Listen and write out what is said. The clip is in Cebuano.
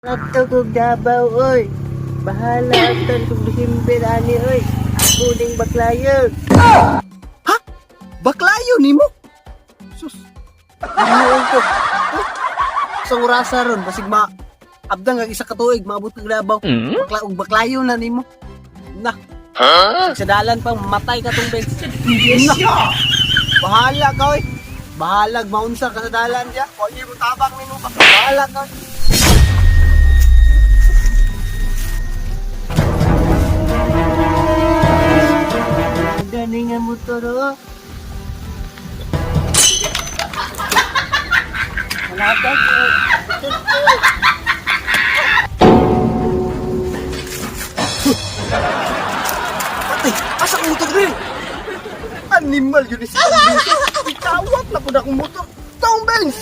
Adto kog Davao, oy. Bahala tan kog December ani, oy. Ako ning baklayo. Ha? Baklayo nimo? Sus. Ano ko? Oh, sa orasa ron basig ma abdang kag isa ka tuig maabot kag Davao. Bakla og baklayo na nimo. Na. Sa dalan pang matay ka tong Benz. Na. Bahala ka, oy. Bahalag maunsa ka sa dalan diya. Wa mo tabang nimo ba. Bahala ka, oy. Gani nga motor, oh. Malapit, oh. Patay, asa ang motor rin? Animal yun si Benz. Itawat na po na akong motor. Taong Benz!